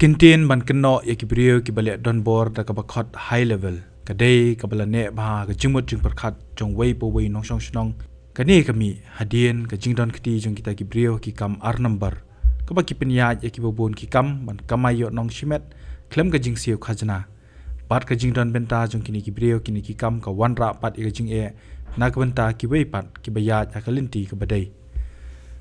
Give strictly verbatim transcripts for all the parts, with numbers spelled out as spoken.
Kyntien ban kynnoh ïa ki briew kiba leh donbor da kaba khot high level ka dei kaba la neh bha ha ka jingmut jingpyrkhat jong uwei pa uwei u nongshong shnong. Kane ka mih hadien ka jingdon kti jong kita ki briew ha ki kam ar number, kaba ki pynïaid ïa kiba bun ki kam ban kamai ïoh nong shimet khlem ka jingsiew khajna. Bad ka jingdon bynta jong kine ki briew kine ki kam ka wanrah pat ïa ka jingeh na ka bynta kiwei pat kiba ïaid ha ka lynti kaba dei.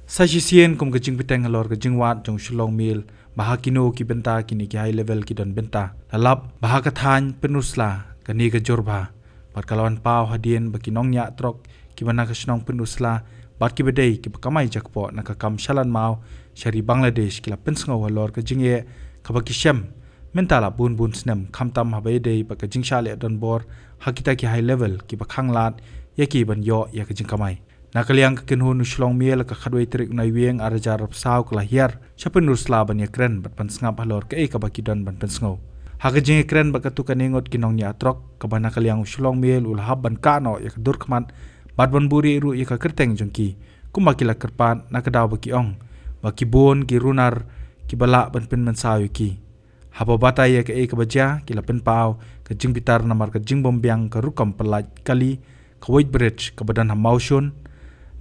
Sa shisien kum ka jingbteng halor ka jingwad jong u Shillong Mail ba ha kino ki bynta kine ki high level ki don bynta, la lap ba ha ka thaiñ Pynursla kane ka jur bha. Bad ka la wan paw hadien ba ki nongñiah trok kiba na ka shnong Pynursla bad kiba dei kiba kamai jakpoh na ka kam shalan maw sha ri Bangladesh ki la pynsngew halor ka jingeh kaba ki shem mynta la bun bun snem, khamtam haba ïadei bad ka jingshah leh donbor ha kita ki high level kiba khang lad ïa ki ban ïoh ïa ka jingkamai. Na ka liang ka kynhun u Shillong Mail, ka khatwei tarik u Naiwieng ar hajar arphew saw ka la hiar sha Pynursla ban ïakren bad ban sngap halor kaei kaba ki don ban pynsngew. Ha ka jingïakren bad katto katne ngut ki nongñiah trok, kaba na ka liang u Shillong Mail u la hap ban kah noh ïa ka dur khmat bad ban buhrieh ruh ïa ka kyrteng jong ki, kumba ki la kyrpad na ka daw ba ki ong ba ki bun ki runar kiba lah ban pynmynsaw ïa ki. Haba batai ïa kaei kaba jia, ki la pynpaw ka jingbitar namar ka jingbym biang ka rukom pyllait kali, ka weighbridge kaba don ha Mawshun,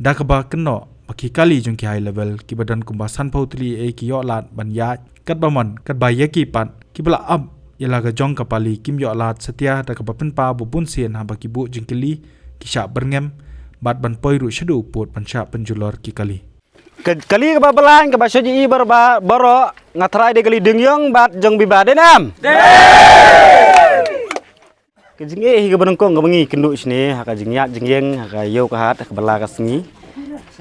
da kaba kynnoh ba ki kali jong ki high level kiba don kumba sanphew tylli ei ki ïoh lad ban ïaid katba mon, katba ïa ki pat kiba la ap ïa la ka jong ka pali kim ïoh lad satia, da kaba pynpaw ba bun sien haba ki buh jingkylli ki shah byrngem bad ban poi ruh shaduh u pud ban shah pynjulor ki kali. Ka kali kaba balain kaba shu ji i bar ba baroh, nga tharai dei kali ding ïong bad jong biba, dei ne em? Ka jingeh hi kaba nyngkong kaba ngi kynduh shane ha ka jingïaid jingïeng ha ka ïew ka hat ha kaba la ka sngi.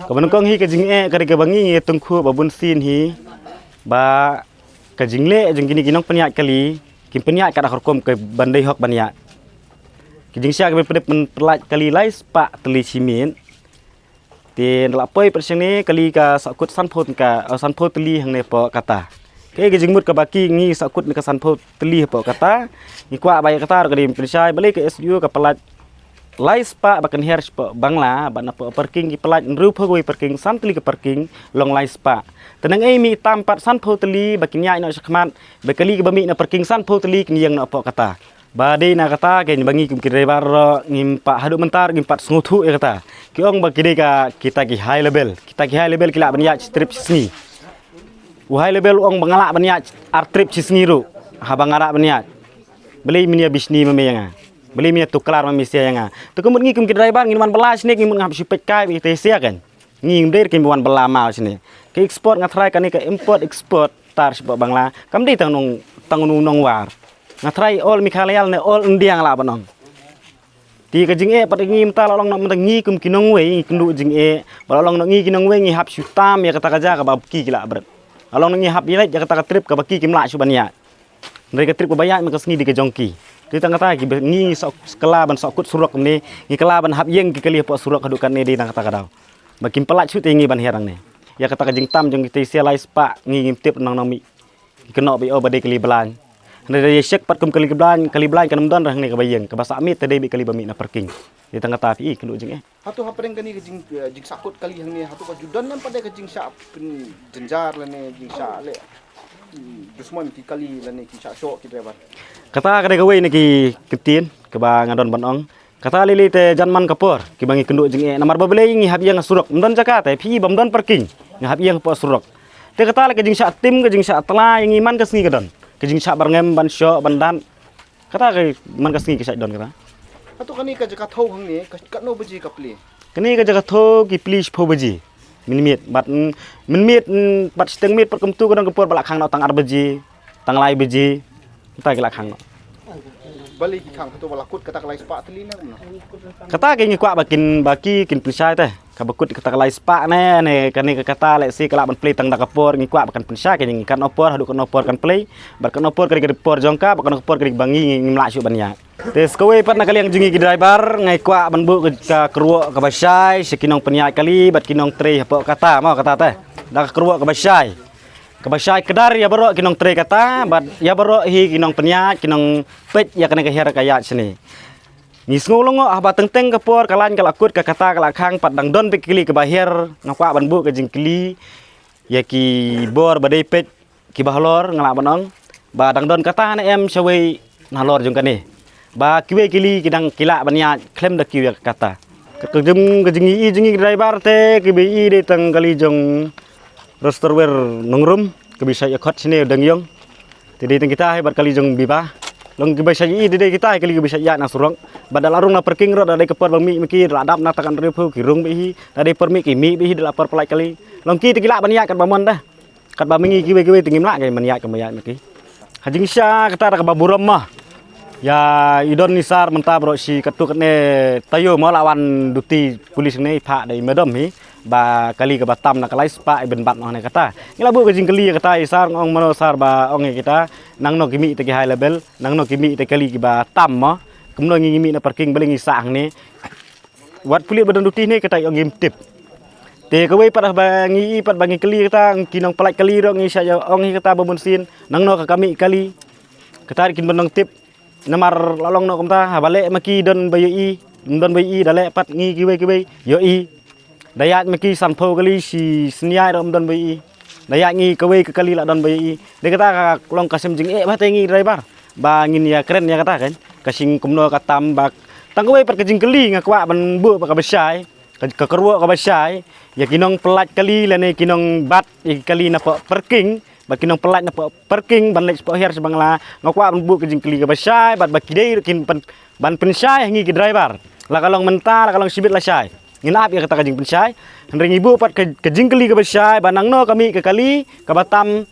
Kaba nyngkong hi ka jingeh ka dei kaba ngi ngi tyngkhuh ba bun sien hi ba ka jingleh jong kine ki nongpynïaid kali kim pynïaid kat ha ka rukom ka ban dei hok ban ïaid. Ka jingshah kaba pynlait kali lai spah tylli shi miet. Te nda la poi pat shane kali ka sahkut sanphew ka, eh, sanphew tylli hangne hapoh kata. Kaei ka jingmut kaba ki ngi sahkut ne ka sanphew tylli hapoh kata. Ngi kwah ba ïa kata ruh ka dei pynshai, balei ka S D O ka pyllait lai spah ba kynhiar shapoh Bangla, bad napoh parking ki pyllait hynriewphew kawei parking, san tylli ka parking, long lai spah. Te nang ei mih tam pat sanphew tylli ba kin ïaid noh shakhmat, ba kali kaba mih na parking sanphew tylli kin ïeng noh hapoh kata. Ba dei na kata kein ba ngi kum ki driver ruh ngim pat haduh mynta ruh ngim pat sngewthuh ïa kata. Ki ong ba ki dei ka kita ki high level. Kita ki high level ki lah ban ïaid shi trip shi sngi. U high level u ong ba nga lah ban ïaid ar trip shi sngi ruh. Haba nga lah ban ïaid. Balei men ïa bishni ma me ïa nga. Balei men ïa tuklar ma me sia ïa nga. Te ka mut ngi kum ki driver ngin wan bylla shane ngin mut ngam shu peit kai ba ita sia kein. Ngi ngim dei ruh kein ba wan bylla maw shane. Ka export nga tharai kane ka import export tar shapoh Bangla. Kam dei tang nong, tang nong nongwar. Nga tharai all Meghalaya ne all India nga lah ban ong. Te ka jingeh pat ngi mynta la long noh mynta ngi kum ki nongwei ngi kynduh jingeh. Ba la long noh ngi ki nongwei ngi hap shu tam ïa kata ka jaka ba ki ki lah bret. La long noh ngi hap ïa leit ïa kata ka trip kaba ki kim lah shuh ban ïaid. Hynrei ka trip kaba ïaid man ka sngi dei ka jong ki. Te tang kata ki ba ngi ngi sah kylla ban sahkut surok ne ngi kylla ban hap ïeng ki kali hapoh surok haduh katne dei tang kata ka daw. Ba kim pyllait shuh te ngi ban hiar hangne. Ïa kata ka jingtam jong ki te sia lai spah ngi ngim tip nang nang mih. Ki kynnoh ba ïoh ba dei kali blan. Hynrei da ïa check pat kum kali blan, kali blan kan ym don hangne kaba ïeng, kaba sah miet te dei beit kali ba mih na parking. Dei tang kata phi i kynduh jingeh. Hato hapdeng kane ka jing, eh, jingsahkut kali hangne hato ka ju don lem pat de ka jingshah pynjynjar lane jingshah leh, hmm, dusmon ki kali lane ki shah shoh ki driver. Kata ka dei kawei na ki kyntien kaba nga don ban ong. Kata lei lei te jan man ka por kiba ngi kynduh jingeh namar ba balei ngi hap ïeng ha surok, ym don jaka te phi i ba ym don parking, ngi hap ïeng hapoh surok. Te kata lei ka jingshah tim ka jingshah tla ïa ngi man ka sngi ka don. Ka jingshah byrngem ban shoh ban dang. Kata ka man ka sngi ka shah don kata. Hato kane ka jaka thaw hangne ka katno baje ka plie? Kane ka jaka thaw ki plie shiphew baje. Mynmiet bad, mm, mynmiet, mm, bad shiteng miet pat kumtu ka don ka por ba la khang noh tang ar baje, tang lai baje. Kata ki la khang noh. Balei ki khang, hato ba la kut kata ka lai spah tylli ne kumno? Kata ki ngi kwah ba kin, ba ki kin pynshai te. Kaba kut kata ka lai spah ne, ne kane ka kata lehse ka lah ban plie tang da ka por, ngi kwah ba kan pynshai, ka ngi katno por haduh katno por kan plie. Bad katno por ka dei ka por jong ka, bad katno por ka dei ba ngi ngim lah shuh ban ïaid. Te sa kawei pat na ka liang jong ngi ki driver, nga kwah ban buh ka, ka kyrwoh kaba shai sha ki nongpynïaid kali bad ki nongtrei hapoh kata, mo kata te. Da ka kyrwoh kaba shai. Kaba shai kdar ïa baroh ki nongtrei kata bad ïa baroh hi ki nongpynïaid, ki nongpeit ïa kane ka hiar ka ïaid shane. Ngi sngew lyngngoh haba teng teng ka por ka lain ka la kut, ka kata ka la khang, pat dang don beit ki kali kiba hiar, nga kwah ban buh ka jingkylli ïa ki bor ba dei peit kiba halor, nga lah ban ong. Ba dang don kata ne em shawei nalor jong kane. Ba kiwei kali ki dang ki lah ban ïaid khlem da kiew ïa kata. Ka jing ka jing i jing i driver te kiba i dei tang kali jong Rosterware Nongrum kiba shait ïa khot shine dang yong. Te dei tang kita hi bad kali jong biba. Long kiba shait i dei dei kita hi kali kiba shait ïa na surok. Bad da la rung na parking rot da dei ka por ba mih mih ki da la dap na takan riphu ki rung bad hi. Da dei por mih ki mih bad hi da la por palaid kali. Long ki te ki lah ban ïaid kat ba mon da. Kat ba mengi kiwei kiwei te ngim lah ki ban ïaid ka ma ïaid mih ki. Ha jingshisha kata da kaba burom ma. Ïa i don i sar mynta bro shi katto katne taïew ma la wan duty police ne i phah da i madam hi. Ba kali kaba tam na ka lai spah i ban bat noh ne kata. Ngi la buh ka jingkali ïa kata i sar nga ong mano sar ba ong ïa kita. Nangno ki mih te ki high level, nangno ki mih te kali kiba tam ma. Kumno ngi ngi mih na parking balei ngi sah hangne. Wat pulit ba don duty ne kata ong ngim tip. Te kawei pat ba ngi i pat ba ngi kali kata ki nongpalaid kali ruh ngi shait ïa ong hi kata ba mynsiem. Nangno ka ka mih kali. Kata kin ban nang tip. Namar la long noh kumta haba leh ma ki don ba ïohi, don ba ïohi da leh pat ngi kiwei kiwei ïohi. Da ïaid ma ki sanphew kali shi sniai ruh don ba ïohi. Da ïaid ngi kawei ka kali la don ba ïohi. Dei kata ka long ka sem jingeh ba te ngi driver. Ba ngin ïa kren ïa kata kan. Ka shing kumno ka tam ba tang kawei pat ka jingkali nga kwah ban buh ba kaba shai. Ka, ka kyrwoh kaba shai, ïa ki nongpalaid kali lane ki nongbat ïa ki kali na poh parking, ba ki nongpalaid na poh parking ban leit shapoh hiar sha Bangla, nga kwah ban buh ka jingkali kaba shai, bad ba ki dei ruh kin pyn, ban pynshai ha ngi ki driver. La ka long mynta, la ka long shibit lashai. Ngin ap ïa kata ka jingpynshai. Hynrei ngi buh pat ka, ka jingkali kaba shai, ba nangno ka mih ka kali, kaba tam,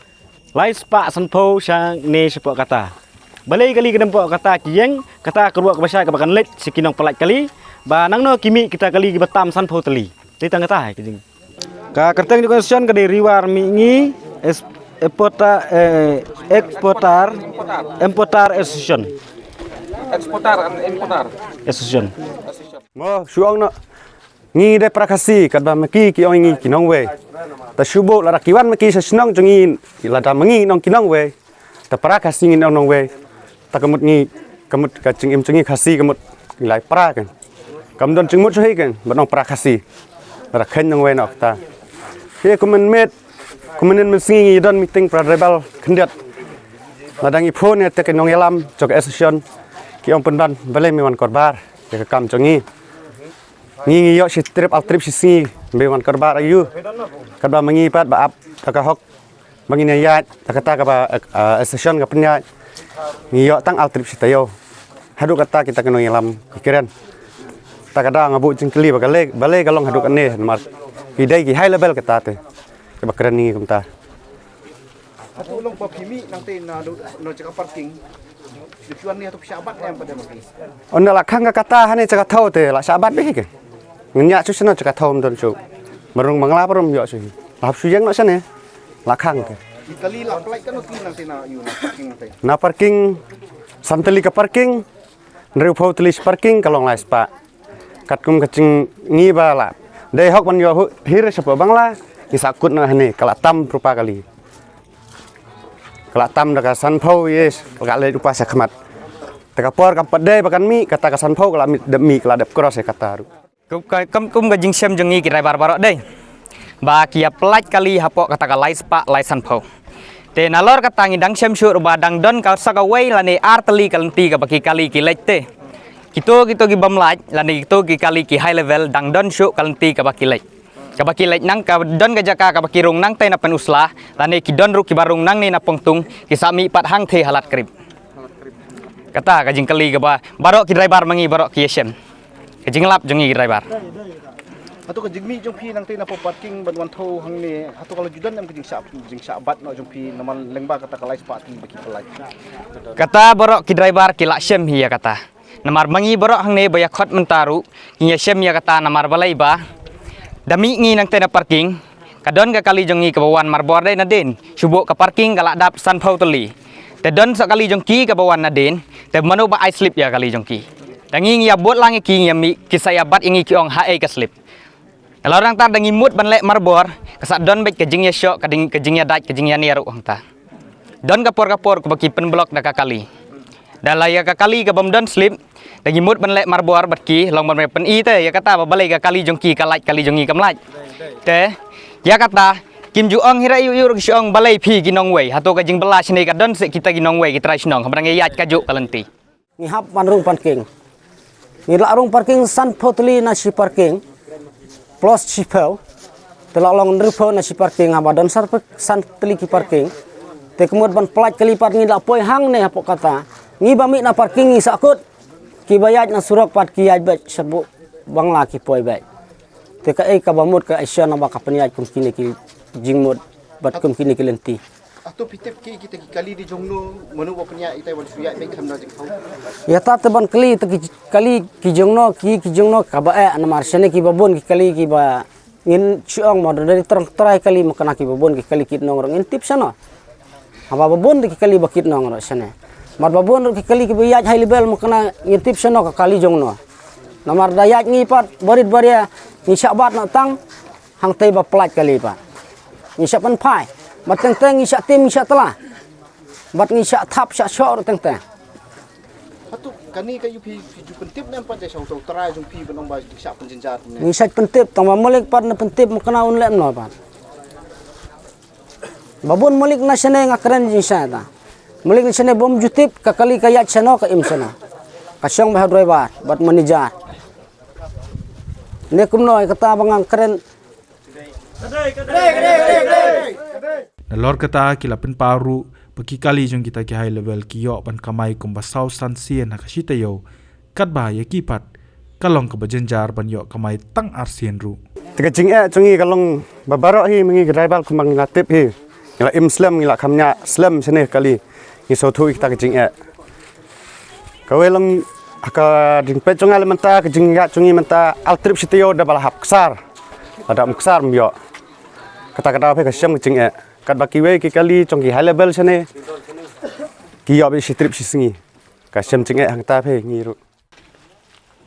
lai spah sanphew sha ne shapoh kata. Balei kali ka dam poh kata ki ïeng, kata ka kyrwoh kaba shai kaba kan leit sha ki nongpalaid kali. Ba nangno ki mih kita kali kiba tam sanphew tylli. Te tang kata hai ka jing. Ka kyrteng jong ka association ka dei Riwar Mihngi es-, Epota, eh, Exporter, Importer Association. Exporter and Importer Association. Mo, shu ong noh. Ngi dei para Khasi, katba ma ki ki ong ngi ki nongwei. Ta shu buh lada ki wan ma ki sha shnong jong ngi, lada ma ngi nong ki nongwei. Ta para Khasi ngi nong nongwei. Ta ka mut ngi, ka mut ka jingim jong ngi Khasi ka mut ngi lai para kan. Kam don jingmut shuh hi kan, ba nong para Khasi. Lada khein nongwei noh ta. Hi kumne met, kumne mynsngi ngi don meeting para driver khyndiat. Lada ngi phone ïa te ki nongïalam jong ka association. Ki ong pynban balei me wan korbar ïa ka kam jong ngi. Ngi ngi ïoh shi trip ar trip shi sngi, ba wan korbar aïu. Katba ma ngi pat ba ap ta ka hok. Ba ngin ïaid ta kata kaba, eh, association ka pynïaid. Ngi ïoh tang ar trip shi taïew. Haduh kata kita ki nongïalam ki kren. Ta ka daw nga buh jingkylli ba ka lei, balei ka long haduh kane namar ki dei ki high level kata te. Kaba kren ngi kumta. Hato long ba phi mih nangtei na do, na jaka parking. Dei phi wan ne hato phi shah bat em pat em phi. Ynda la khang ka kata hane jaka thaw te la shah bat beit hi ke. Ngin ïa shu shano jaka thaw ym don shuh. Marung Bangla parum ïoh shuh hi. La hap shu ïeng noh shane. La khang te. Ki kali la pynlait katno tylli nangtei na ïu na parking nangtei. Na parking san tylli ka parking. Hynriewphew tylli shi parking ka long lai spah. Katkum ka jingngeit ba la dei hok ban ïoh hir shapoh Bangla, ngi sa kut na hane ka la tam rupa kali. Ka la tam da ka sanphew ïa ka leit rupa sha khmat. Te ka por kam pat dei ba kan mih, kata ka sanphew ka la mih, dep mih, ka la dep cross ïa kata ruh. Kum ka, kum, kum ka jingshem jong ngi ki driver baroh dei. Ba ki ïa pynlait kali hapoh kata ka lai spah lai sanphew. Te nalor kata ngi dang shem shuh ruh ba dang don ka sa kawei lane ar tylli ka lynti kaba ki kali ki leit te. Kito, kito ki bym lait lane kito ki kali ki high level dang don shuh ka lynti kaba ki leit. Kaba ki leit nang ka don ka jaka kaba ki rung nangtei na Pynursla lane ki don ruh kiba rung nangne na Pongtung ki sa mih pat hangtei ha Lad Krip. Kata ka jingkylli kaba baroh ki driver ma ngi baroh ki ïa shem. Ka jinglap jong ngi ki driver. Hato ka jingmih jong phi nangtei na poh parking ban wan thaw hangne, hato ka la ju don em ka jingshah, jingshah bat noh jong phi namar lyngba kata ka lai spah tylli ba ki pynlait. Kata baroh ki driver ki la shem hi ïa kata. Namar ma ngi baroh hangne ba ïa khot mynta ruh, ngi ïa shem ïa kata namar balei ba da mih ngi nangtei na parking, ka don ka kali jong ngi kaba wan marbor dei nadien. Shu buh ka parking ka la dap sanphew tylli. Te don sa kali jong ki kaba wan nadien, te mano ba ai slip ïa kali jong ki. Da ngi ngi ïa bud lang ïa ki ngi ïa mih, ki sa ïa bat ïa ngi ki ong haei ka slip. Nalor nangta da ngi mut ban leh marbor, ka sa don beit ka jingïashoh, ka ding, ka jingïadait, ka jingïaner ruh hangta. Don ka por ka por kaba ki pynblock da ka kali. Da la ïa ka kali kabym don slip, da ngi mut ban leh marbor bad ki, long ban me pyni te, ïa kata ba balei ka kali jong ki ka lait, kali jong ngi kam lait. Te, ïa kata, Kim ju ong hi ra ïu ïu ruh ki shu ong balei phi ki nongwei. Hato ka jingbylla shane ka don seh kita ki nongwei ki trai shnong. Haba ngi ïaid kajuh ka lynti. Ngi hap ban rung parking. Ngi lah rung parking sanphew tylli na shi parking. Plus shiphew. Te lah long hynriewphew na shi parking haba don sar pe-, san tylli ki parking. Te ka mut ban pynlait kali pat ngi lah poi hangne hapoh kata. Ngi ba mih na parking ngi sahkut. Ki ba ïaid na surok pat ki ïaid beit shabuh Bangla ki poi beit. Te kaei kaba mut ka action naba ka pynïaid kum kine ki jingmut bad kum kine ki lynti. Hato phi tip ki kita ki kali di jongno, mano ba pynïaid ita wan shu ïaid beit khlem da jingthaw? Ïa ta te ban kali ta ki kali ki jongno ki ki jongno kaba eh namar shane ki ba bun ki kali ki ba ngin shu ong ma da dari trai kali ma kane ki ba bun ki kali kit nong ruh ngin tip shano. Haba ba bun da ki kali ba kit nong ruh shane. Mar ba bun ruh ki kali ki ba ïaid high level ma kane ngin tip shano ka kali jongno. Namar da ïaid ngi pat barit baria ngi shah bat noh tang hangtei ba pynlait kali pat. Ngi shah pynphai. Bad teng teng ngi shah tim ngi shah tla. Bad ngi shah thap shah shoh ruh teng teng. Hato kane ka ïu phi phi ju pyntip ne em pat ïa sha uto u trai jong phi ban ong ba ki shah pynjynjar ne. Ngi shah pyntip tang ba malik pat ne pyntip ma kane un leh noh pat. Ba bun malik na shane nga kren jingshai ta. Malik na shane bym ju tip ka kali ka ïaid shano ka im shano. Ka shong ba ha driver bad manager. Ne kumno ïa kata ba nga kren. Nalor kata ki la pynpaw ruh ba ki kali jong kita ki high level ki ïoh ban kamai kumba saw san sien ha ka shi taïew. Katba ïa ki pat ka long kaba jynjar ban ïoh kamai tang ar sien ruh. Te ka jingeh jong ngi ka long ba baroh hi ma ngi ka driver kumba ngi la tip hi. Ngi la im slem ngi la kham ñiah slem shane kali. Ngi sngewthuh ïa kita ka jingeh. Kawei long ha ka jingpeit jong nga leh mynta ka jingïaid jong ngi mynta ar trip shi taïew da ba la hap ksar. Lada ym ksar ym ïoh. Kata ka daw phi ka shem ka jingeh. Katba kiwei ki kali jong ki high level shane ki ïoh beit shi trip shi sngi. Ka shem jingeh hangta phi ngi ruh.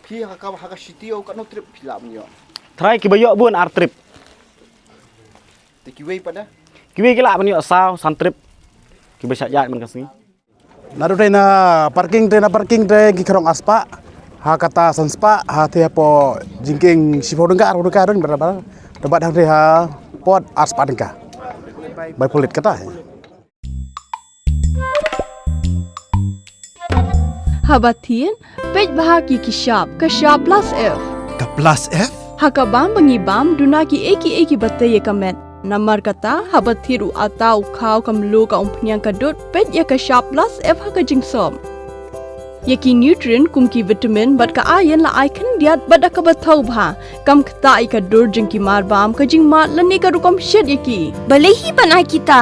Phi ha ka ha ka shi taïew katno trip phi lah ban ïoh? Trai kiba ïoh bun ar trip. Te kiwei pat da? Kiwei ki lah ban ïoh saw san trip. Kiba shah ïaid man ka sngi. Naduh te na parking te na parking te ki khrong ar spah. Ha kata san spah ha te hapoh jingkieng shiphew tyngka arphew tyngka don bad bad. Te bad hangte ha port ar spah tyngka. Bai pulit kata. Haba thied, peit bha ki ki shap, ka shap plus F. Ka plus F? Ha ka bam ba ngi bam, duna ki ei ki ei ki ba tei ïa ka met. Namar kata, haba thied u ata u khaw ka mluh ka umphniang ka dud, peit ïa ka shap plus F ha ka jingsop. Ïa ki nutrient kum ki vitamin bad ka iron la ai khyndiat bad da kaba thaw bha. Kam ktah ïa ka dur jong ki mar bam ka jingmad lane ka rukom shet ïa ki. Balei hi ban ai kita?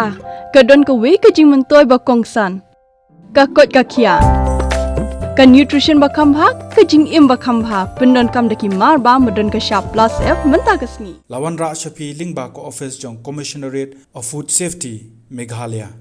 Ka don kawei ka jingmyntoi ba kongsan. Ka koit ka khiah. Ka nutrition ba kham bha, ka jingim ba kham bha. Pyndonkam da ki mar bam ba don ka shap plus F mynta ka sngi. La wanrah sha phi lyngba ka office jong Commissionerate of Food Safety, Meghalaya.